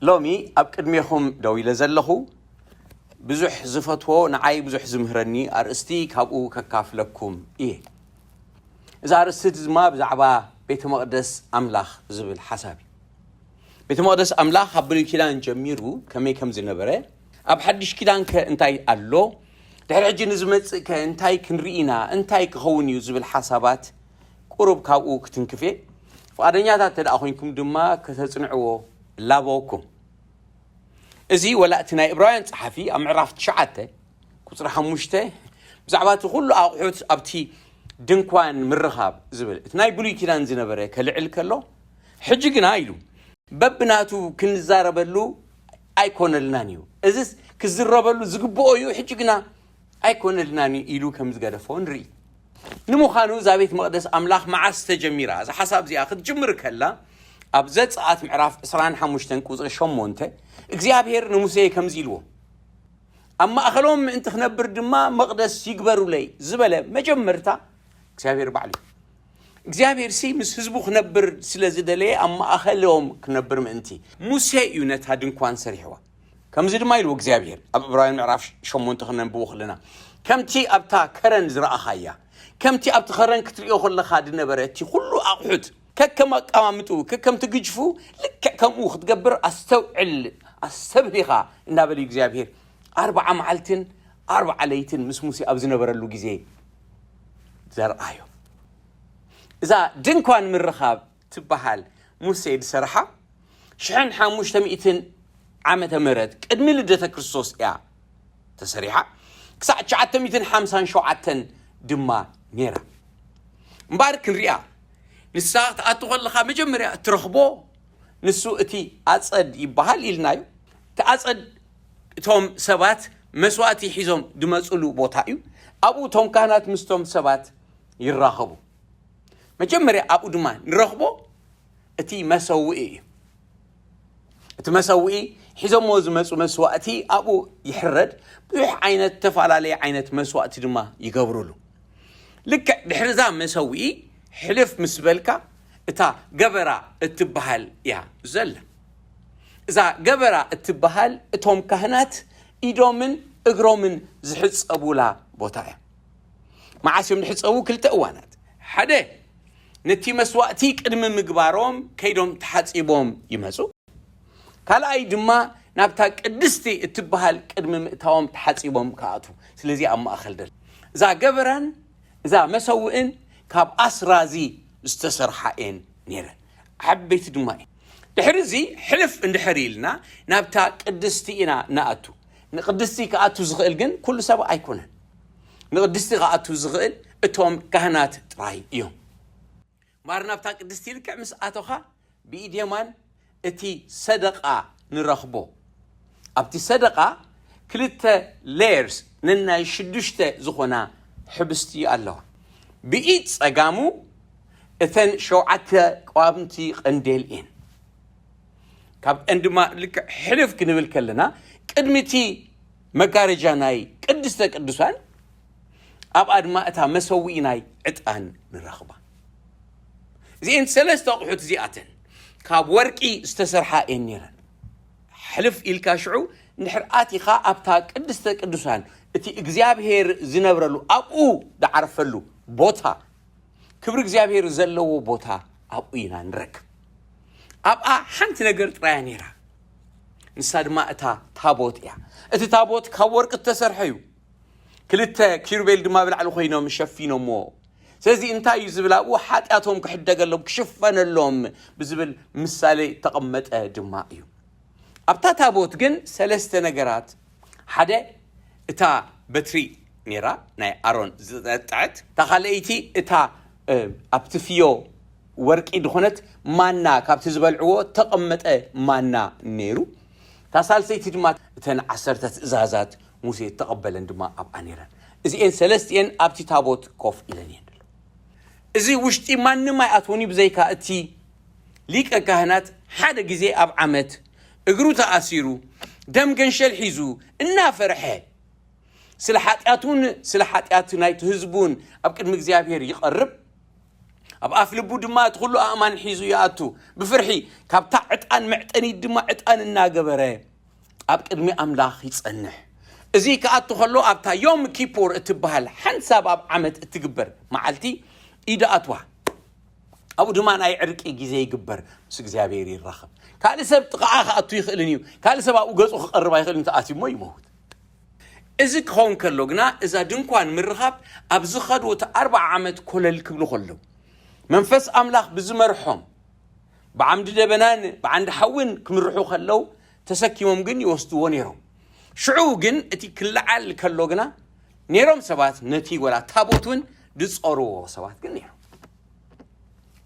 ሎሚ ኣብ ቅድሜኹም ደው ኢለ ዘለኹ፣ ብዙሕ ዝፈትዎ፣ ንዓይ ብዙሕ ዝምህረኒ ኣርእስቲ ካብኡ ከካፍለኩም እየ። እዚ ኣርእስቲ እዚ ድማ ብዛዕባ ቤተ መቕደስ ኣምላኽ ዝብል ሓሳብ እዩ። ቤተ መቕደስ ኣምላኽ ኣብ ብሉይ ኪዳን ጀሚሩ ከመይ ከም ዝነበረ፣ ኣብ ሓድሽ ኪዳን ከ እንታይ ኣሎ፣ ድሕሪ ሕጂ ንዝመጽእ ከ እንታይ ክንርኢ ኢና፣ እንታይ ክኸውን እዩ ዝብል ሓሳባት ቁሩብ ካብኡ ክትንክፍ እየ። ፍቓደኛታት እንተ ደኣ ኮይንኩም ድማ ከተጽንዕዎ እላበወኩም። እዚ ወላ እቲ ናይ ዕብራውያን ጸሓፊ ኣብ ምዕራፍ ትሽዓተ ቁጽሪ ሓሙሽተ ብዛዕባ እቲ ኩሉ ኣቑሑት ኣብቲ ድንኳን ምርኻብ ዝብል እቲ ናይ ብሉይ ኪዳን ዝነበረ ከልዕል ከሎ፣ ሕጂ ግና ኢሉ በብናቱ ክንዛረበሉ ኣይኮነልናን እዩ። እዚስ ክዝረበሉ ዝግብኦ እዩ፣ ሕጂ ግና ኣይኮነልናን እዩ ኢሉ ከም ዝገደፎ ንርኢ። ንምዃኑ እዛ ቤት መቕደስ ኣምላኽ መዓስ ተጀሚራ? እዛ ሓሳብ እዚኣ ክትጅምር ከላ ኣብ ዘጸኣት ምዕራፍ ዕስራን ሓሙሽተን ቁጽሪ ሸሞንተ እግዚኣብሔር ንሙሴ ከምዚ ኢልዎ፣ ኣብ ማእኸሎም ምእንቲ ክነብር ድማ መቕደስ ይግበሩለይ ዝበለ መጀመርታ እግዚኣብሔር ባዕሉ እዩ። እግዚኣብሔር ሲ ምስ ህዝቡ ክነብር ስለ ዝደለየ ኣብ ማእኸሎም ክነብር ምእንቲ ሙሴ እዩ ነታ ድንኳን ሰሪሕዋ። ከምዚ ድማ ኢልዎ እግዚኣብሔር ኣብ ዕብራውያን ምዕራፍ ሸሞንተ ክነንብቦ ከለና፣ ከምቲ ኣብታ ከረን ዝረኣኻያ፣ ከምቲ ኣብቲ ከረን ክትርእዮ ከለኻ ዝነበረ እቲ ኩሉ ኣቑሑት ከከም ኣቀማምጥኡ፣ ከከምቲ ግጅፉ ልክዕ ከምኡ ክትገብር ኣስተውዕል፣ ኣስተብህል ኢኻ እናበለ እግዚኣብሔር ኣርብዓ መዓልትን ኣርብዓ ለይትን ምስ ሙሴ ኣብ ዝነበረሉ ግዜ ዘርኣዮ። እዛ ድንኳን ምርኻብ ትበሃል ሙሴ ዝሰርሓ ሽሕን ሓሙሽተ ሚእትን ዓመተ ምህረት ቅድሚ ልደተ ክርስቶስ እያ ተሰሪሓ፣ ክሳዕ ትሽዓተ ሚእትን ሓምሳን ሸውዓተን ድማ ነይራ። እምበኣር ክንሪኣ፣ ንሳ ክትኣቱ ከለኻ መጀመርያ እትረኽቦ ንሱ እቲ ኣጸድ ይበሃል ኢልናዮ። እቲ ኣጸድ እቶም ሰባት መስዋእቲ ሒዞም ዝመጽሉ ቦታ እዩ። ኣብኡ እቶም ካህናት ምስቶም ሰባት ይራኸቡ። መጀመርያ ኣብኡ ድማ ንረኽቦ እቲ መሰውኢ እዩ። እቲ መሰውኢ ሒዞሞ ዝመጹ መስዋእቲ ኣብኡ ይሕረድ። ብዙሕ ዓይነት፣ ዝተፈላለየ ዓይነት መስዋእቲ ድማ ይገብሩሉ። ልክዕ ድሕሪ እዛ መሰውኢ ሕልፍ ምስ በልካ፣ እታ ገበራ እትበሃል እያ ዘላ። እዛ ገበራ እትበሃል እቶም ካህናት ኢዶምን እግሮምን ዝሕጸቡላ ቦታ እያ። መዓስ እዮም ዝሕጸቡ? ክልተ እዋናት። ሓደ፣ ነቲ መስዋእቲ ቅድሚ ምግባሮም ከይዶም ተሓጺቦም ይመጹ። ካልኣይ ድማ ናብታ ቅድስቲ እትበሃል ቅድሚ ምእታዎም ተሓጺቦም ክኣትዉ። ስለዚ ኣብ ማእከል ደል-፣ እዛ ገበራን እዛ መሰውእን ካብ ኣስራዚ ዝተሰርሓ እየን ነይረን። ዓበይቲ ድማ እየን። ድሕሪ እዚ ሕልፍ እንድሕር ኢልና ናብታ ቅድስቲ ኢና ንኣቱ። ንቅድስቲ ክኣቱ ዝኽእል ግን ኩሉ ሰብ ኣይኮነን። ንቅድስቲ ክኣቱ ዝኽእል እቶም ካህናት ጥራይ እዮም። ማር ናብታ ቅድስቲ ልክዕ ምስ ኣተኻ ብኢድ የማን እቲ ሰደቓ ንረኽቦ። ኣብቲ ሰደቓ ክልተ ሌየርስ፣ ነናይ ሽዱሽተ ዝኾና ሕብስቲ ኣለዋ። ብኢድ ጸጋሙ እተን ሸውዓተ ቀዋምቲ ቀንዴል እየን። ካብ ቀን ድማ ልክዕ ሕልፍ ክንብል ከለና ቅድሚ እቲ መጋረጃ ናይ ቅድስተ ቅዱሳን ኣብኣ ድማ እታ መሰውኢ ናይ ዕጣን ንረኽባ። እዚኤን ሰለስተ ኣቑሑት እዚኣተን ካብ ወርቂ ዝተሰርሓ እየን ነይረን። ሕልፍ ኢልካ ሽዑ እንድሕር ኣቲኻ ኣብታ ቅድስተ ቅዱሳን እቲ እግዚኣብሔር ዝነብረሉ ኣብኡ ዝዓርፈሉ ቦታ፣ ክብሪ እግዚኣብሔር ዘለዎ ቦታ ኣብኡ ኢና ንረክብ። ኣብኣ ሓንቲ ነገር ጥራያ ነይራ። ንሳ ድማ እታ ታቦት እያ። እቲ ታቦት ካብ ወርቂ እተሰርሐ እዩ። ክልተ ኪሩቤል ድማ ብላዕሊ ኮይኖም ሸፊኖምዎ። ስለዚ እንታይ እዩ ዝብል ኣብኡ? ሓጢኣቶም ክሕደገሎም፣ ክሽፈነሎም ብዝብል ምሳሌ ተቐመጠ ድማ እዩ። ኣብታ ታቦት ግን ሰለስተ ነገራት፣ ሓደ እታ በትሪ ነይራ ናይ ኣሮን ዝጠጠዐት፣ እታ ካልኣይቲ እታ፣ እ፣ ኣብቲ ፍዮ ወርቂ ዝኾነት ማና ካብቲ ዝበልዕዎ ተቐመጠ ማና ነይሩ። እታ ሳልሰይቲ ድማ እተን ዓሰርተ ትእዛዛት ሙሴ እተቐበለን ድማ ኣብኣ ነይረን። እዚኤን ሰለስቲኤን ኣብቲ ታቦት ኮፍ ኢለን እየን ዘሎ። እዚ ውሽጢ ማንም ኣይኣትወን እዩ ብዘይካ እቲ ሊቀ ካህናት ሓደ ግዜ ኣብ ዓመት እግሩ ተኣሲሩ ደም ገንሸል ሒዙ እናፈርሐ ስለ ሓጢኣቱን ስለ ሓጢኣት ናይቲ ህዝቡን ኣብ ቅድሚ እግዚኣብሔር ይቐርብ። ኣብ ኣፍ ልቡ ድማ እቲ ኩሉ ኣእማን ሒዙ ይኣቱ። ብፍርሒ ካብታ ዕጣን መዕጠኒት ድማ ዕጣን እናገበረ ኣብ ቅድሚ ኣምላኽ ይጸንሕ። እዚ ክኣቱ ከሎ ኣብታ ዮም ኪፖር እትበሃል ሓንሳብ ኣብ ዓመት እትግበር መዓልቲ ኢዱ ኣትዋ። ኣብኡ ድማ ናይ ዕርቂ ግዜ ይግበር፣ ምስ እግዚኣብሔር ይራኸብ። ካልእ ሰብ ጥቓኣ ክኣቱ ይኽእልን እዩ። ካልእ ሰብ ኣብኡ ገጹ ክቐርብ ኣይኽእልን፣ ተኣትዩ እሞ ይመውት። እዚ ክኸውን ከሎ ግና እዛ ድንኳን ምርኻብ ኣብ ዝኸዱ እቲ ኣርብዓ ዓመት ኮለል ክብሉ ከለዉ መንፈስ ኣምላኽ ብዝመርሖም ብዓምዲ ደበናን ብዓንዲ ሓውን ክምርሑ ከለዉ ተሰኪሞም ግን ይወስድዎ ነይሮም። ሽዑ ግን እቲ ክለዓል ከሎ ግና ነይሮም ሰባት ነቲ ወላ ታቦት እውን ዝጸርዎ ሰባት ግን ነይሮም።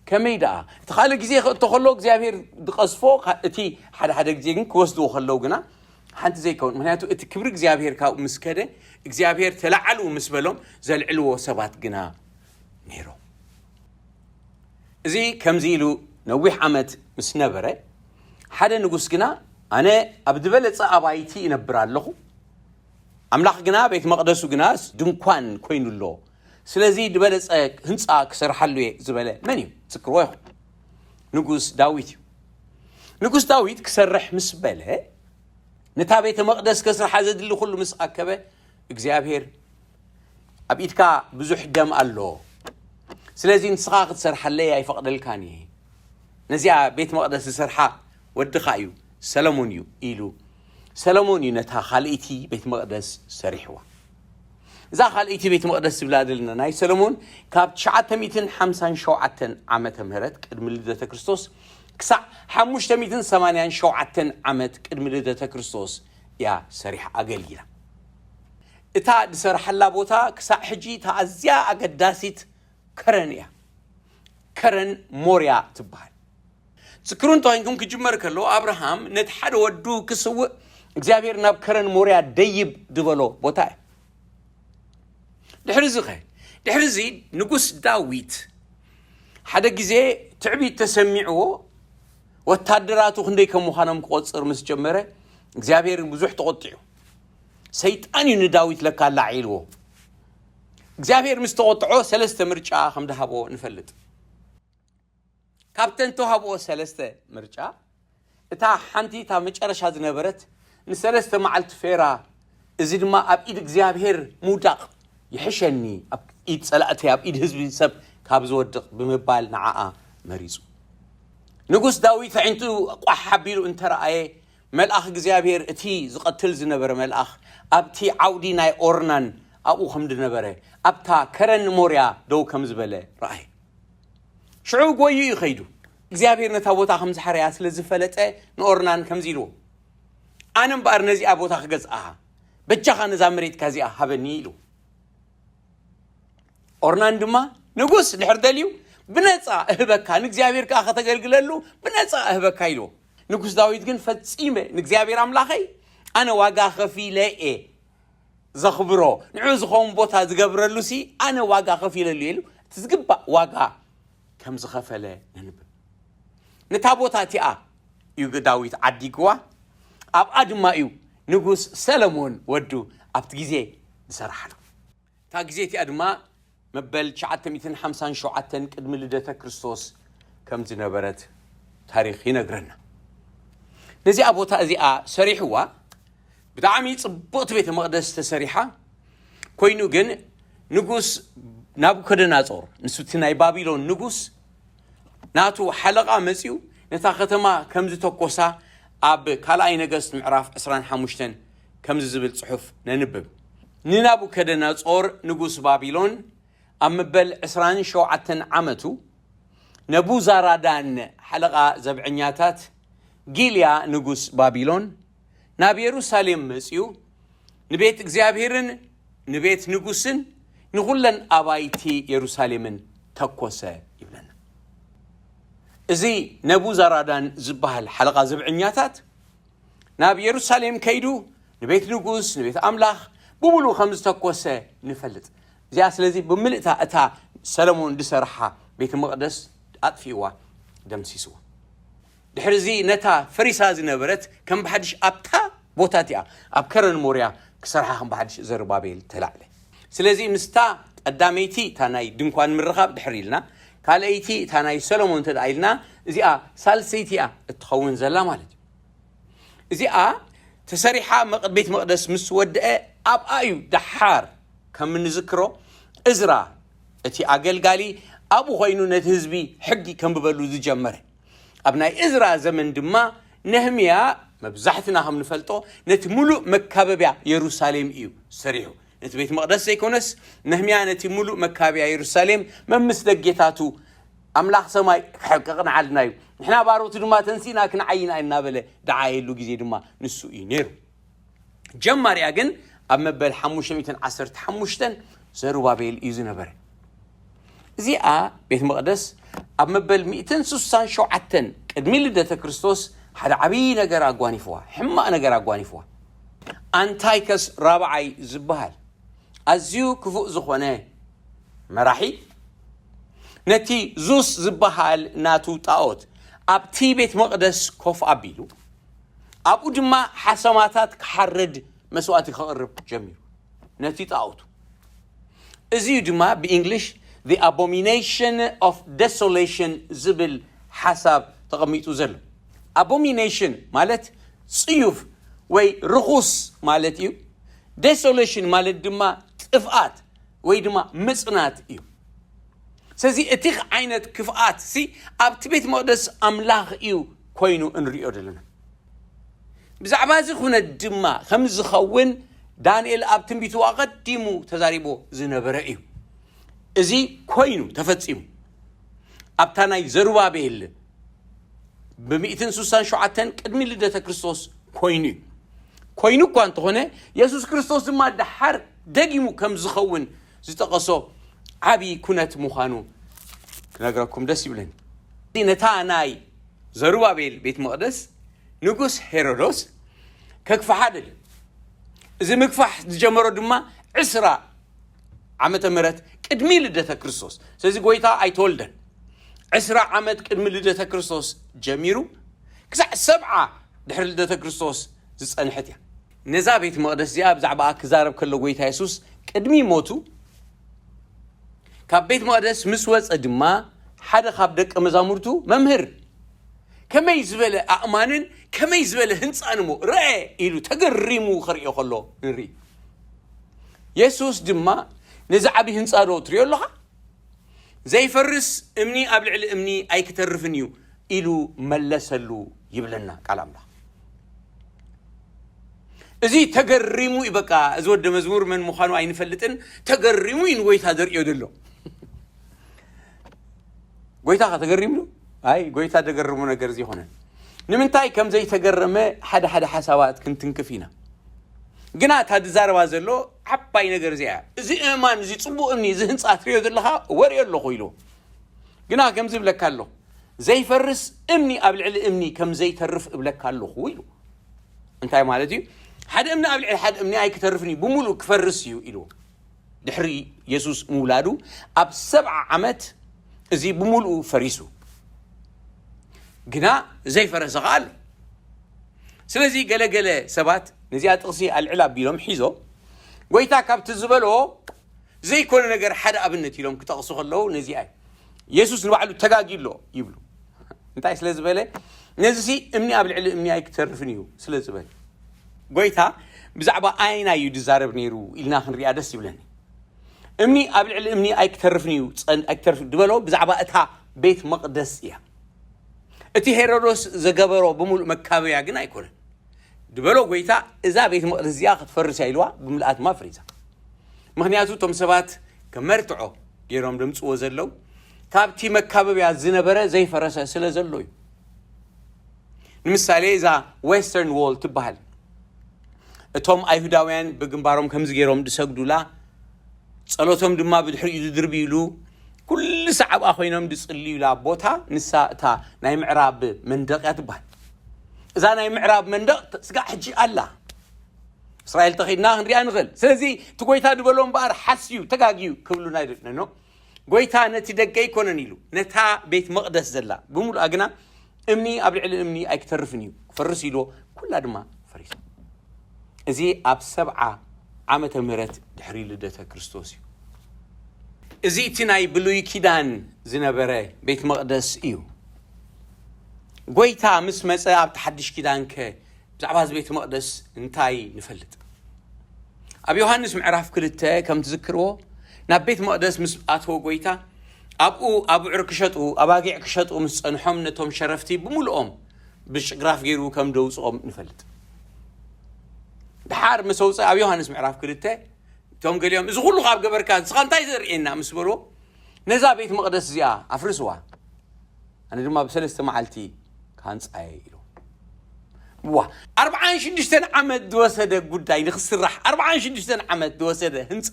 ከመይ ደኣ እቲ ካልእ ግዜ ክእቶ ከሎ እግዚኣብሔር ዝቐስፎ ካ- እቲ ሓደ ሓደ ግዜ ግን ክወስድዎ ከለዉ ግና ሓንቲ ዘይከውን፣ ምክንያቱ እቲ ክብሪ እግዚኣብሔር ካብኡ ምስ ከደ እግዚኣብሔር ተላዓሉ ምስ በሎም ዘልዕልዎ ሰባት ግና ነይሮም። እዚ ከምዚ ኢሉ ነዊሕ ዓመት ምስ ነበረ ሓደ ንጉስ ግና ኣነ ኣብ ዝበለጸ ኣባይቲ ይነብር ኣለኹ፣ ኣምላኽ ግና ቤት መቕደሱ ግና ድንኳን ኮይኑ ኣሎ፣ ስለዚ ዝበለጸ ህንፃ ክሰርሓሉ እየ ዝበለ መን እዩ? ዝክርዎ ይኹን ንጉስ ዳዊት እዩ። ንጉስ ዳዊት ክሰርሕ ምስ በለ ነታ ቤተ መቕደስ ከስርሓ ዘድሊ ኩሉ ምስ ኣከበ እግዚኣብሔር ኣብ ኢድካ ብዙሕ ደም ኣሎ፣ ስለዚ ንስኻ ክትሰርሓለይ ኣይፈቕደልካን እየ፣ ነዚኣ ቤት መቕደስ ዝሰርሓ ወድኻ እዩ ሰለሞን እዩ ኢሉ። ሰለሞን እዩ ነታ ካልእይቲ ቤት መቕደስ ሰሪሕዋ። እዛ ካልእይቲ ቤት መቕደስ ዝብላ ዘለና ናይ ሰለሞን ካብ ትሽዓተ ሚእትን ሓምሳን ሸውዓተን ዓመተ ምህረት ቅድሚ ልደተ ክርስቶስ ክሳዕ ሓሙሽተ ሚእትን ሰማንያን ሸውዓተን ዓመት ቅድሚ ልደተ ክርስቶስ እያ ሰሪሓ ኣገልጊላ። እታ ዝሰርሓላ ቦታ ክሳዕ ሕጂ እታ ኣዝያ ኣገዳሲት ከረን እያ። ከረን ሞርያ ትበሃል። ዝክሩ እንተኮይንኩም ክጅመር ከሎ ኣብርሃም ነቲ ሓደ ወዱ ክስውእ እግዚኣብሔር ናብ ከረን ሞርያ ደይብ ዝበሎ ቦታ እዩ። ድሕሪ እዚ ኸ ድሕሪ እዚ ንጉስ ዳዊት ሓደ ግዜ ትዕቢት ተሰሚዕዎ ወታደራቱ ክንደይ ከም ምዃኖም ክቆጽር ምስ ጀመረ እግዚኣብሔር ብዙሕ ተቆጢዑ። ሰይጣን እዩ ንዳዊት ለካ ኣላዒልዎ። እግዚኣብሔር ምስ ተቆጥዖ ሰለስተ ምርጫ ከም ዝሃቦ ንፈልጥ። ካብተን ተዋህብኦ ሰለስተ ምርጫ እታ ሓንቲ እታ መጨረሻ ዝነበረት ንሰለስተ መዓልቲ ፌራ፣ እዚ ድማ ኣብ ኢድ እግዚኣብሔር ምውዳቕ ይሕሸኒ ኣብ ኢድ ጸላእተይ ኣብ ኢድ ህዝቢ ሰብ ካብ ዝወድቕ ብምባል ንዓኣ መሪጹ። ንጉስ ዳዊት ኣዒንቱ ቋሕ ኣቢሉ እንተረኣየ መልኣኽ እግዚኣብሔር እቲ ዝቐትል ዝነበረ መልኣኽ ኣብቲ ዓውዲ ናይ ኦርናን ኣብኡ ከም ዝነበረ ኣብታ ከረን ሞርያ ደው ከም ዝበለ ረኣየ። ሽዑ ጎዩ እዩ ኸይዱ። እግዚኣብሔር ነታ ቦታ ከም ዝሓረያ ስለ ዝፈለጠ ንኦርናን ከምዚ ኢልዎ ኣነ እምበኣር ነዚኣ ቦታ ክገዝኣ በጃኻ ነዛ መሬትካ እዚኣ ሃበኒ ኢሉ። ኦርናን ድማ ንጉስ ድሕር ደልዩ ብነፃ እህበካ ንእግዚኣብሔር ከዓ ከተገልግለሉ ብነፃ እህበካ ኢልዎ። ንጉስ ዳዊት ግን ፈፂመ ንእግዚኣብሔር ኣምላኸይ ኣነ ዋጋ ከፊለ እየ ዘኽብሮ ንዑ ዝኸውን ቦታ ዝገብረሉ ሲ ኣነ ዋጋ ከፊለሉ ኢሉ እቲ ዝግባእ ዋጋ ከም ዝኸፈለ ነንብብ። ነታ ቦታ እቲኣ እዩ ዳዊት ዓዲግዋ። ኣብኣ ድማ እዩ ንጉስ ሰለሞን ወዱ ኣብቲ ግዜ ዝሰራሓሉ። እታ ግዜ እቲኣ ድማ መበል ትሽዓተ ሚእትን ሓምሳን ሸውዓተን ቅድሚ ልደተ ክርስቶስ ከም ዝነበረት ታሪኽ ይነግረና። ነዚኣ ቦታ እዚኣ ሰሪሕዋ። ብጣዕሚ ጽቡቕቲ ቤተ መቕደስ ተሰሪሓ ኮይኑ ግን ንጉስ ናቡከደናጾር ንሱ እቲ ናይ ባቢሎን ንጉስ ናቱ ሓለቓ መጺኡ ነታ ከተማ ከም ዝተኮሳ ኣብ ካልኣይ ነገስት ምዕራፍ ዕስራን ሓሙሽተን ከምዚ ዝብል ጽሑፍ ነንብብ። ንናቡከደነጾር ንጉስ ባቢሎን ኣብ መበል ዕስራን ሸውዓተን ዓመቱ ነቡዛራዳን ሓለቓ ዘብዐኛታት ጊልያ ንጉስ ባቢሎን ናብ የሩሳሌም መጺኡ ንቤት እግዚኣብሔርን ንቤት ንጉስን ንኹለን ኣባይቲ የሩሳሌምን ተኮሰ ይብለና። እዚ ነቡዛራዳን ዝበሃል ሓለቓ ዘብዐኛታት ናብ የሩሳሌም ከይዱ ንቤት ንጉስ ንቤት ኣምላኽ ብምሉእ ከም ዝተኮሰ ንፈልጥ። እዚኣ ስለዚ ብምልእታ እታ ሰለሞን ዝሰርሓ ቤተ መቕደስ ኣጥፊእዋ፣ ደምሲስዋ። ድሕሪ እዚ ነታ ፈሪሳ ዝነበረት ከም ብሓድሽ ኣብታ ቦታ እቲኣ ኣብ ከረን ሞርያ ክሰርሓ ከም ብሓድሽ ዘሩባቤል ተላዕለ። ስለዚ ምስታ ቀዳመይቲ እታ ናይ ድንኳን ምርኻብ ድሕር ኢልና፣ ካልኣይቲ እታ ናይ ሰሎሞን እንተ ኢልና፣ እዚኣ ሳልሰይቲ እያ እትኸውን ዘላ ማለት እዩ። እዚኣ ተሰሪሓ መቕ- ቤት መቕደስ ምስ ወደአ ኣብኣ እዩ ደሓር ከም እንዝክሮ እዝራ እቲ ኣገልጋሊ ኣብኡ ኮይኑ ነቲ ህዝቢ ሕጊ ከንብበሉ ዝጀመረ። ኣብ ናይ እዝራ ዘመን ድማ ነህምያ መብዛሕትና ከም ንፈልጦ ነቲ ሙሉእ መካበብያ የሩሳሌም እዩ ሰሪሑ። ነቲ ቤት መቕደስ ዘይኮነስ ነህምያ ነቲ ሙሉእ መካበብያ የሩሳሌም መምስ ደጌታቱ ኣምላኽ ሰማይ ክቕንዓልና እዩ፣ ንሕና ባሮቱ ድማ ተንሲእና ክንዓይና እናበለ ደዓየሉ ግዜ ድማ ንሱ እዩ ነይሩ። ጀማርያ ግን ኣብ መበል ሓሙሽተ ሚእትን ዓሰርተ ሓሙሽተን ዘሩባቤል እዩ ዝነበረ። እዚኣ ቤት መቕደስ ኣብ መበል ሚእትን ስሳን ሸውዓተን ቅድሚ ልደተ ክርስቶስ ሓደ ዓብዪ ነገር ኣጓኒፍዋ፣ ሕማቕ ነገር ኣጓኒፍዋ። ኣንታይከስ ራብዓይ ዝበሃል ኣዝዩ ክፉእ ዝኾነ መራሒ ነቲ ዙስ ዝበሃል ናቱ ጣኦት ኣብቲ ቤት መቕደስ ኮፍ ኣቢሉ ኣብኡ ድማ ሓሰማታት ክሓርድ መስዋእቲ ክቕርብ ጀሚሩ ነቲ ጣኦቱ። እዚ እዩ ድማ ብእንግሊሽ the abomination of desolation ዝብል ሓሳብ ተቐሚጡ ዘሎ። ኣቦሚኔሽን ማለት ጽዩፍ ወይ ርኹስ ማለት እዩ። ዴሶሌሽን ማለት ድማ ጥፍኣት ወይ ድማ ምጽናት እዩ። ስለዚ እቲ ዓይነት ክፍኣት ሲ ኣብቲ ቤት መቕደስ ኣምላኽ እዩ ኮይኑ እንሪኦ ዘለና። ብዛዕባ እዚ ኩነት ድማ ከም ዝኸውን ዳንኤል ኣብ ትንቢቱ ኣቐዲሙ ተዛሪቦ ዝነበረ እዩ። እዚ ኮይኑ ተፈጺሙ ኣብታ ናይ ዘሩባቤል ብ ሚእትን ስሳን ሸውዓተን ቅድሚ ልደተ ክርስቶስ ኮይኑ እዩ። ኮይኑ እኳ እንተኾነ የሱስ ክርስቶስ ድማ ደሓር ደጊሙ ከም ዝኸውን ዝጠቐሶ ዓብዪ ኩነት ምዃኑ ክነግረኩም ደስ ይብለኒ። ነታ ናይ ዘሩባቤል ቤት መቕደስ ንጉስ ሄሮዶስ ከግፍሓ ደልዩ። እዚ ምግፋሕ ዝጀመሮ ድማ ዕስራ ዓመተ ምህረት ቅድሚ ልደተ ክርስቶስ። ስለዚ ጎይታ ኣይተወልደን። ዕስራ ዓመት ቅድሚ ልደተ ክርስቶስ ጀሚሩ ክሳዕ ሰብዓ ድሕሪ ልደተ ክርስቶስ ዝጸንሐት እያ። ነዛ ቤት መቕደስ እዚኣ ብዛዕባኣ ክዛረብ ከሎ ጎይታ የሱስ ቅድሚ ሞቱ ካብ ቤት መቕደስ ምስ ወጸ ድማ ሓደ ካብ ደቀ መዛሙርቱ መምህር ከመይ ዝበለ ኣእማንን ከመይ ዝበለ ህንጻን እሞ ርአ ኢሉ ተገሪሙ ከርእዮ ከሎ ንርኢ። የሱስ ድማ ነዚ ዓብዪ ህንጻ ዶ ትሪኦ ኣለኻ? ዘይፈርስ እምኒ ኣብ ልዕሊ እምኒ ኣይክተርፍን እዩ ኢሉ መለሰሉ ይብለና ቃል ኣምላኽ። እዚ ተገሪሙ እዩ። በቃ እዚ ወደ መዝሙር መን ምዃኑ ኣይንፈልጥን፣ ተገሪሙ እዩ ንጎይታ ዘርእዮ ዘሎ። ጎይታ ከ ተገሪሙ ዶ? ኣይ፣ ጎይታ ዘገርሞ ነገር ዘይኮነን። ንምንታይ ከም ዘይተገረመ ሓደ ሓደ ሓሳባት ክንትንክፍ ኢና። ግና እታ ዝዛረባ ዘሎ ዓባይ ነገር እዚኣ እያ። እዚ እማን እዚ ጽቡቕ እምኒ እዚ ህንጻ ትሪኦ ዘለኻ ወሪኦ ኣለኹ ኢሉ። ግና ከምዚ እብለካ ኣለኹ ዘይፈርስ እምኒ ኣብ ልዕሊ እምኒ ከም ዘይተርፍ እብለካ ኣለኹ ኢሉ። እንታይ ማለት እዩ? ሓደ እምኒ ኣብ ልዕሊ ሓደ እምኒ ኣይክተርፍን እዩ፣ ብምሉእ ክፈርስ እዩ ኢሉ። ድሕሪ የሱስ ምውላዱ ኣብ ሰብዓ ዓመት እዚ ብምሉኡ ፈሪሱ፣ ግና ዘይፈረሰ ኸዓ ኣሎ። ስለዚ ገለገለ ሰባት ነዚኣ ጥቕሲ ኣልዕል ኣቢሎም ሒዞ ጎይታ ካብቲ ዝበሎ ዘይኮነ ነገር ሓደ ኣብነት ኢሎም ክጠቕሱ ከለዉ ነዚኣ እዩ። የሱስ ንባዕሉ ተጋጊ ኣሎ ይብሉ። እንታይ ስለ ዝበለ? ነዚ ሲ እምኒ ኣብ ልዕሊ እምኒ ኣይክተርፍን እዩ ስለ ዝበለ። ጎይታ ብዛዕባ ኣይና እዩ ዝዛረብ ነይሩ ኢልና ክንሪኣ ደስ ይብለኒ። እምኒ ኣብ ልዕሊ እምኒ ኣይክተርፍን እዩ ኣይክተርፍ ዝበሎ ብዛዕባ እታ ቤት መቕደስ እያ። እቲ ሄሮዶስ ዘገበሮ ብምሉእ መካበያ ግን ኣይኮነን ዝበሎ ጎይታ እዛ ቤት መቕደስ እዚኣ ክትፈርስ እያ ኢልዋ ብምልኣት ድማ ፈሪሳ። ምክንያቱ እቶም ሰባት ከመርትዖ ገይሮም ደምፅዎ ዘለው ካብቲ መካበብያ ዝነበረ ዘይፈረሰ ስለ ዘሎ እዩ። ንምሳሌ እዛ ዌስተርን ዎል ትበሃል እቶም ኣይሁዳውያን ብግንባሮም ከምዚ ገይሮም ዝሰግዱላ ጸሎቶም ድማ ብድሕሪኡ ዝድርብዩሉ ኩሉ ሳዕ ኣብኣ ኮይኖም ዝጽልዩላ ቦታ ንሳ እታ ናይ ምዕራብ መንደቕ እያ ትበሃል። እዛ ናይ ምዕራብ መንደቕ ስጋዕ ሕጂ ኣላ። እስራኤል ተኺድና ክንሪኣ ንኽእል። ስለዚ እቲ ጎይታ ዝበሎ እምበኣር ሓስዩ ተጋግዩ ክብሉና ይደልነኖ። ጎይታ ነቲ ደገ ኣይኮነን ኢሉ ነታ ቤት መቕደስ ዘላ ብምሉኣ ግና እምኒ ኣብ ልዕሊ እምኒ ኣይክተርፍን እዩ ክፈርስ ኢልዎ ኩላ ድማ ፈሪሳ። እዚ ኣብ ሰብዓ ዓመተ ምህረት ድሕሪ ልደተ ክርስቶስ እዩ። እዚ እቲ ናይ ብሉይ ኪዳን ዝነበረ ቤት መቕደስ እዩ። ጎይታ ምስ መጸ ኣብቲ ሓድሽ ኪዳንከ ብዛዕባ እዚ ቤት መቕደስ እንታይ ንፈልጥ? ኣብ ዮሃንስ ምዕራፍ ክልተ ከም ትዝክርዎ፣ ናብ ቤት መቕደስ ምስ ኣተወ ጎይታ፣ ኣብኡ ኣብዑር ክሸጡ፣ ኣባጊዕ ክሸጡ ምስ ጸንሖም ነቶም ሸረፍቲ ብምልኦም ብጭግራፍ ገይሩ ከም ደውጽኦም ንፈልጥ። ድሓር ምስ ኣውጽእ ኣብ ዮሃንስ ምዕራፍ ክልተ፣ እቶም ገሊኦም፣ "እዚ ኩሉ ካብ ገበርካ ንስኻ እንታይ ዘርእየና?" ምስ በልዎ፣ "ነዛ ቤት መቕደስ እዚኣ ኣፍርስዋ፣ ኣነ ድማ ብሰለስተ መዓልቲ ክሃንጻ እየ" ኢሉ። ዋ፣ ኣርብዓን ሽዱሽተን ዓመት ዝወሰደ ጉዳይ ንክስራሕ፣ ኣርብዓን ሽዱሽተን ዓመት ዝወሰደ ህንጻ፣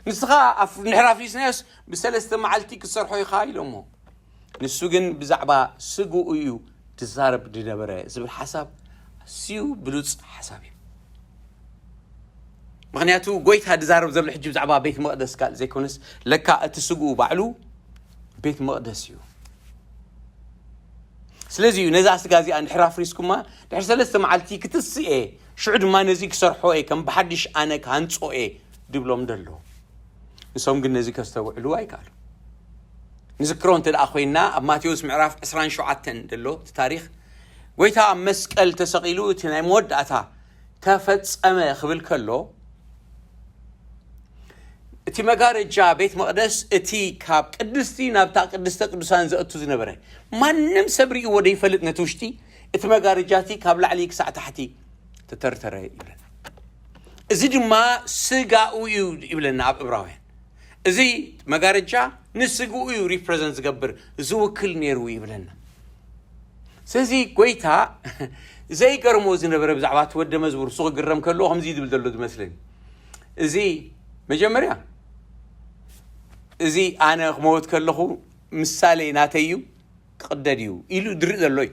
ንስኻ ኣፍ-፣ እንድሕር ኣፍሪስናዮስ ብሰለስተ መዓልቲ ክትሰርሖ ኢኻ ኢሎሞ። ንሱ ግን ብዛዕባ ስግኡ እዩ ዝዛረብ ዝነበረ ዝብል ሓሳብ ኣዝዩ ብሉጽ ሓሳብ እዩ። ምኽንያቱ ጎይታ ዝዛረብ ዘሎ ሕጂ ብዛዕባ ቤት መቕደስ ካልእ ዘይኮነስ፣ ለካ እቲ ስግኡ ባዕሉ ቤት መቕደስ እዩ። ስለዚ እዩ ነዛ ስጋ እዚኣ እንድሕር ኣፍሪስኩማ፣ ድሕሪ ሰለስተ መዓልቲ ክትስእ እየ፣ ሽዑ ድማ ነዚ ክሰርሖ እየ፣ ከም ብሓድሽ ኣነ ክሃንጾ እየ ድብሎም ደሎ። ንሶም ግን ነዚ ከስተውዕሉ ኣይከኣሉ። ንዝክሮ እንተ ደኣ ኮይንና፣ ኣብ ማቴዎስ ምዕራፍ ዕስራን ሸውዓተን ደሎ እቲ ታሪኽ፣ ጎይታ ኣብ መስቀል ተሰቒሉ እቲ ናይ መወዳእታ ተፈጸመ ክብል ከሎ፣ እቲ መጋረጃ ቤት መቕደስ፣ እቲ ካብ ቅድስቲ ናብታ ቅድስተ ቅዱሳን ዘእቱ ዝነበረ፣ ማንም ሰብ ርእይዎ ዘይፈልጥ ነቲ ውሽጢ፣ እቲ መጋረጃ እቲ ካብ ላዕሊ ክሳዕ ታሕቲ ተተርተረ ይብለና። እዚ ድማ ስጋኡ እዩ ይብለና ኣብ ዕብራውያን። እዚ መጋረጃ ንስግኡ እዩ ሪፕረዘንት ዝገብር፣ ዝውክል ነይሩ ይብለና። ስለዚ ጎይታ ዘይገርሞ ዝነበረ ብዛዕባ እቲ ወደ መዝሙር፣ እሱ ክግረም ከለዎ ከምዚ ዝብል ዘሎ ዝመስለኒ። እዚ መጀመርያ፣ "እዚ ኣነ ክመውት ከለኹ ምሳሌ ናተይ እዩ፣ ክቕደድ እዩ" ኢሉ ዝርኢ ዘሎ እዩ።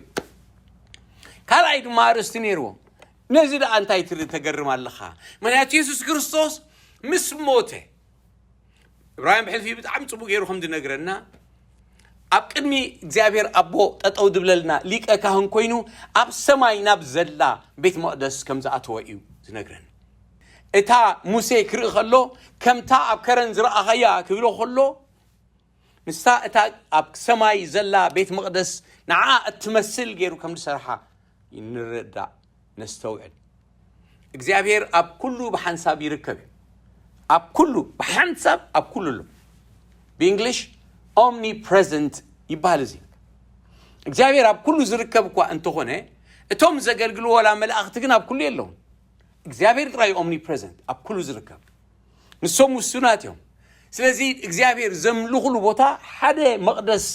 ካልኣይ ድማ ኣርእስቲ ነይርዎ። ነዚ ደኣ እንታይ ትርኢ ተገርም ኣለኻ? ምኽንያቱ የሱስ ክርስቶስ ምስ ሞተ፣ ዕብራውያን ብሕልፊ ብጣዕሚ ጽቡቕ ገይሩ ከም ዝነግረና፣ ኣብ ቅድሚ እግዚኣብሔር ኣቦ ጠጠው ዝብለልና ሊቀ ካህን ኮይኑ፣ ኣብ ሰማይ ናብ ዘላ ቤት መቕደስ ከም ዝኣተወ እዩ ዝነግረና። እታ ሙሴ ክርኢ ከሎ፣ "ከምታ ኣብ ከረን ዝረኣኻያ" ክብሎ ከሎ፣ ንሳ እታ ኣብ ሰማይ ዘላ ቤት መቕደስ ንዓ እትመስል ገይሩ ከም ዝሰርሓ ንረዳእ፣ ነስተውዕል። እግዚኣብሔር ኣብ ኩሉ ብሓንሳብ ይርከብ እዩ። ኣብ ኩሉ፣ ብሓንሳብ ኣብ ኩሉ ኣሎ። ብእንግሊሽ ኦምኒፕረዘንት ይበሃል እዚ። እግዚኣብሔር ኣብ ኩሉ ዝርከብ እኳ እንተኾነ፣ እቶም ዘገልግልዎ ወላ መላእኽቲ ግን ኣብ ኩሉ የለውን። እግዚኣብሔር ጥራይ ኦምኒፕረዘንት፣ ኣብ ኩሉ ዝርከብ። ንሶም ውሱናት እዮም። ስለዚ እግዚኣብሔር ዘምልኹሉ ቦታ ሓደ መቕደስ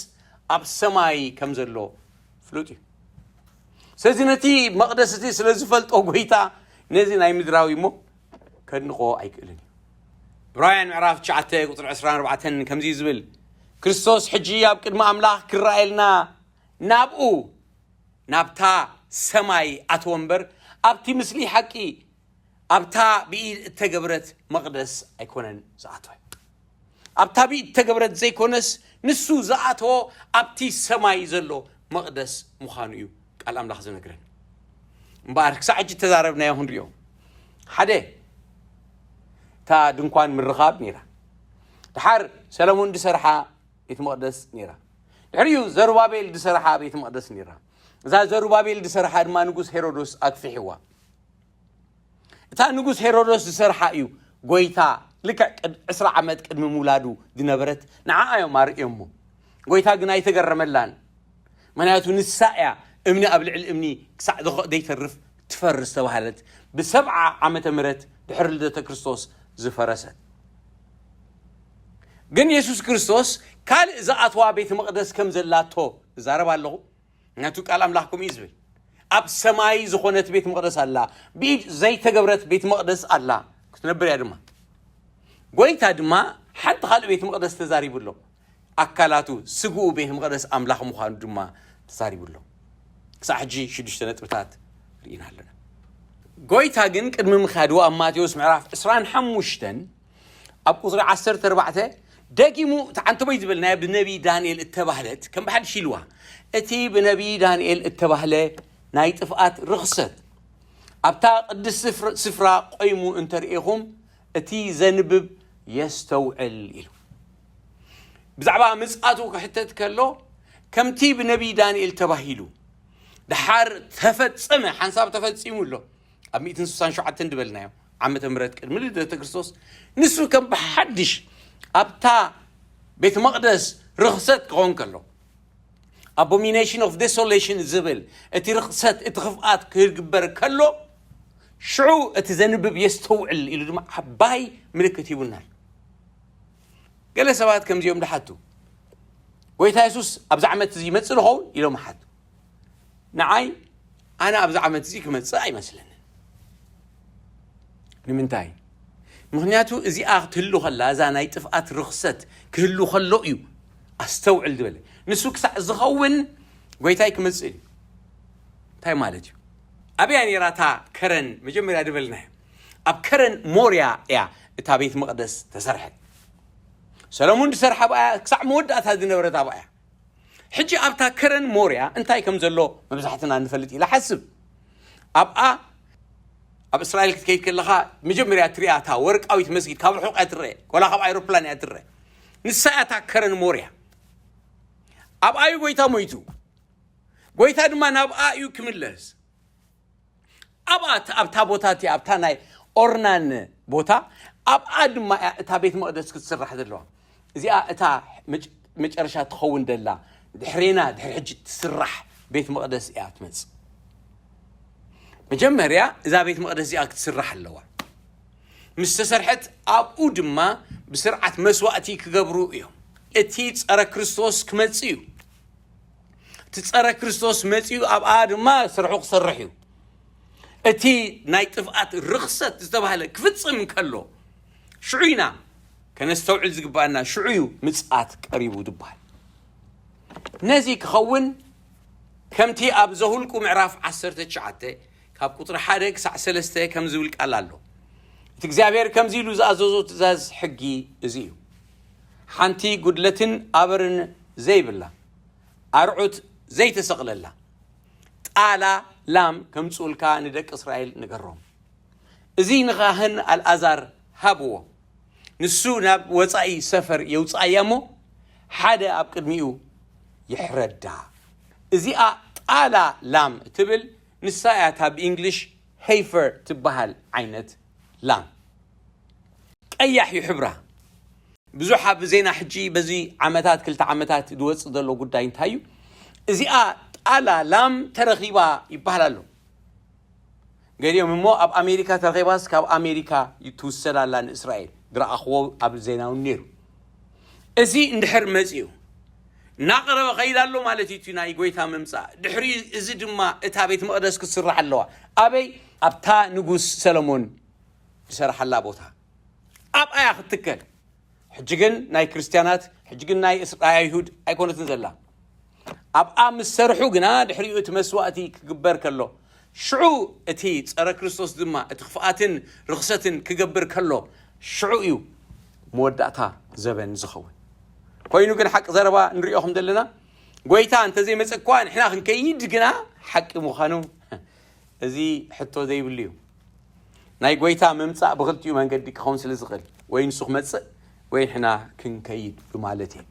ኣብ ሰማይ ከም ዘሎ ፍሉጥ እዩ። ስለዚ ነቲ መቕደስ እቲ ስለ ዝፈልጦ ጎይታ ነዚ ናይ ምድራዊ እሞ ከድንቆ ኣይክእልን እዩ። ዕብራውያን ምዕራፍ ትሽዓተ ቁጽሪ ዕስራን ኣርባዕተን ከምዚ እዩ ዝብል፣ "ክርስቶስ ሕጂ ኣብ ቅድሚ ኣምላኽ ክረኣየልና ናብኡ፣ ናብታ ሰማይ ኣተወ እምበር፣ ኣብቲ ምስሊ ሓቂ ኣብታ ብኢድ እተገብረት መቕደስ ኣይኮነን ዝኣተወ። ኣብታ ብኢድ እተገብረት ዘይኮነስ፣ ንሱ ዝኣተወ ኣብቲ ሰማይ ዘሎ መቕደስ ምዃኑ እዩ ቃል ኣምላኽ ዝነግረን። እምበኣር ክሳዕ ሕጂ እተዛረብናዮ ክንሪኦ፣ ሓደ፣ እታ ድንኳን ምርኻብ ነይራ። ድሓር ሰለሙን ዝሰርሓ ቤት መቕደስ ነይራ። ድሕሪኡ ዘሩባቤል ዝሰርሓ ቤት መቕደስ ነይራ። እዛ ዘሩባቤል ዝሰርሓ ድማ ንጉስ ሄሮዶስ ኣግፊሕዋ። እታ ንጉስ ሄሮዶስ ዝሰርሓ እዩ ጎይታ፣ ልክዕ ቅድ-፣ ዕስራ ዓመት ቅድሚ ምውላዱ ዝነበረት፣ ንዓኣ እዮም ኣርእዮሞ። ጎይታ ግን ኣይተገረመላን። ምኽንያቱ ንሳ እያ እምኒ ኣብ ልዕሊ እምኒ ክሳዕ ዝኸ-፣ ዘይተርፍ ትፈርስ ተባህለት፣ ብሰብዓ ዓመተ ምህረት ድሕሪ ልደተ ክርስቶስ ዝፈረሰት። ግን የሱስ ክርስቶስ ካልእ ዝኣትዋ ቤተ መቕደስ ከም ዘላቶ እዛረብ ኣለኹ። ምኽንያቱ ቃል ኣምላኽ ከምኡ እዩ ዝብል። ኣብ ሰማይ ዝኾነት ቤት መቕደስ ኣላ፣ ብኢድ ዘይተገብረት ቤት መቕደስ ኣላ፣ ክትነብር እያ ድማ። ጎይታ ድማ ሓንቲ ካልእ ቤት መቕደስ ተዛሪቡ ኣሎ። ኣካላቱ፣ ስግኡ ቤት መቕደስ ኣምላኽ ምዃኑ ድማ ተዛሪቡ ኣሎ። ክሳዕ ሕጂ ሽዱሽተ ነጥብታት ርኢና ኣለና። ጎይታ ግን ቅድሚ ምኻዱ ኣብ ማቴዎስ ምዕራፍ ዕስራን ሓሙሽተን ኣብ ቁጽሪ ዓሰርተ ኣርባዕተ ደጊሙ፣ እታ ዓንተቦይ ዝበልናያ ብነቢ ዳንኤል እተባህለት ከም ብሓድሽ ኢልዋ። እቲ ብነቢ ዳንኤል እተባህለ ናይ ጥፍኣት ርኽሰት ኣብታ ቅድስቲ ስፍራ ቆይሙ እንተርእኹም እቲ ዘንብብ የስተውዕል ኢሉ። ብዛዕባ ምጽኣቱ ክሕተት ከሎ ከምቲ ብነቢይ ዳንኤል ተባሂሉ ደሓር ተፈጸመ፣ ሓንሳብ ተፈጺሙ ኣሎ። ኣብ ሚእትን ስሳን ሸውዓተን ዝበልናዮ ዓመተ ምህረት ቅድሚ ልደተ ክርስቶስ ንሱ ከም ብሓድሽ ኣብታ ቤት መቕደስ ርኽሰት ክኸውን ከሎ፣ abomination of desolation ዝብል እቲ ርኽሰት፣ እቲ ክፍኣት ክግበር ከሎ ሽዑ እቲ ዘንብብ የስተውዕል ኢሉ ድማ ዓባይ ምልክት ሂቡናል። ገለ ሰባት ከምዚኦም ድሓቱ፣ ጎይታ የሱስ ኣብዚ ዓመት እዚ ይመጽእ ዝኸውን ኢሎም ሓቱ። ንዓይ ኣነ ኣብዚ ዓመት እዚ ክመጽእ ኣይመስለንን። ንምንታይ? ምኽንያቱ እዚኣ ክትህሉ ከላ፣ እዛ ናይ ጥፍኣት ርኽሰት ክህሉ ከሎ እዩ ኣስተውዕል ዝበለ። ንሱ ክሳዕ ዝኸውን ጎይታይ ክመጽእ እዩ። እንታይ ማለት እዩ? ኣብያ ነይራ እታ ከረን መጀመርያ ዝበልናዮ? ኣብ ከረን ሞርያ እያ እታ ቤት መቕደስ ተሰርሐት። ሰሎሞን ዝሰርሓ ኣብኣ እያ፣ ክሳዕ መወዳእታ ዝነበረት ኣብኣ እያ። ሕጂ ኣብታ ከረን ሞርያ እንታይ ከም ዘሎ መብዛሕትና ንፈልጥ ኢለ ሓስብ። ኣብኣ ኣብ እስራኤል ክትከይድ ከለኻ መጀመርያ ትሪኣ እታ ወርቃዊት መስጊድ ካብ ርሑቕ እያ ትረአ፣ ወላ ካብ ኣይሮፕላን እያ ትረአ። ንሳ እያ እታ ከረን ሞርያ። ኣብኣ እዩ ጎይታ ሞይቱ። ጎይታ ድማ ናብኣ እዩ ክምለስ። ኣብኣ ኣብታ ቦታ እቲ ኣብታ ናይ ኦርናን ቦታ ኣብኣ ድማ እያ እታ ቤት መቕደስ ክትስራሕ ዘለዋ። እዚኣ እታ መጨረሻ ትኸውን ደላ ድሕሬና ድሕሪ ሕጂ ትስራሕ ቤት መቕደስ እያ ትመጽእ። መጀመርያ እዛ ቤት መቕደስ እዚኣ ክትስራሕ ኣለዋ። ምስ ተሰርሐት ኣብኡ ድማ ብስርዓት መስዋእቲ ክገብሩ እዮም። እቲ ጸረ ክርስቶስ ክመጽእ እዩ። እቲ ጸረ ክርስቶስ መጺኡ ኣብኣ ድማ ስርሑ ክሰርሕ እዩ። እቲ ናይ ጥፍኣት ርኽሰት ዝተባህለ ክፍጽም እንከሎ ሽዑ ኢና ከነስተውዕል ዝግባኣና። ሽዑ እዩ ምጽኣት ቀሪቡ ዝበሃል። ነዚ ክኸውን ከምቲ ኣብ ዘሁልቁ ምዕራፍ ዓሰርተ ትሽዓተ ካብ ቁጽሪ ሓደ ክሳዕ ሰለስተ ከም ዝብል ቃል ኣሎ። እቲ እግዚኣብሔር ከምዚ ኢሉ ዝኣዘዞ ትእዛዝ ሕጊ እዚ እዩ። ሓንቲ ጉድለትን ኣበርን ዘይብላ ኣርዑት ዘይተሰቕለላ ጣላ ላም ከምጽኡልካ ንደቂ እስራኤል ንገሮም። እዚ ንኻህን ኣልኣዛር ሃብዎ። ንሱ ናብ ወጻኢ ሰፈር የውጽኣያ እሞ ሓደ ኣብ ቅድሚኡ ይሕረዳ። እዚኣ ጣላ ላም እትብል ንሳ እያ እታ ብእንግሊሽ ሄይፈር ትበሃል ዓይነት ላም። ቀያሕ እዩ ሕብራ። ብዙሕ ኣብ ዜና ሕጂ በዚ ዓመታት ክልተ ዓመታት ዝወጽእ ዘሎ ጉዳይ እንታይ እዩ? እዚኣ ጣላ ላም ተረኺባ ይበሃል ኣሎ። ገሊኦም እሞ ኣብ ኣሜሪካ ተረኺባስ ካብ ኣሜሪካ ትውሰድ ኣላ ንእስራኤል ዝረኣኽዎ ኣብ ዜና እውን ነይሩ። እዚ እንድሕር መጺኡ እናቐረበ ኸይድ ኣሎ ማለት እዩ እቲ ናይ ጎይታ ምምጻእ። ድሕሪኡ እዚ ድማ እታ ቤት መቕደስ ክትስራሕ ኣለዋ። ኣበይ? ኣብታ ንጉስ ሰለሞን ዝሰርሓላ ቦታ ኣብኣያ ክትትከል። ሕጂ ግን ናይ ክርስትያናት፣ ሕጂ ግን ናይ እስ- ናይ ኣይሁድ ኣይኮነትን ዘላ። ኣብኣ ምስ ሰርሑ ግና ድሕሪኡ እቲ መስዋእቲ ክግበር ከሎ ሽዑ እቲ ጸረ ክርስቶስ ድማ እቲ ክፍኣትን ርኽሰትን ክገብር ከሎ ሽዑ እዩ መወዳእታ ዘበን ዝኸውን። ኮይኑ ግን ሓቂ ዘረባ ንሪኦ ከም ዘለና ጎይታ እንተዘይመጸ እኳ ንሕና ክንከይድ ግና ሓቂ ምዃኑ እዚ ሕቶ ዘይብሉ እዩ። ናይ ጎይታ ምምጻእ ብኽልቲኡ መንገዲ ክኸውን ስለ ዝኽእል ወይ ንሱ ክመጽእ ወይ ንሕና ክንከይድ ብማለት እዩ።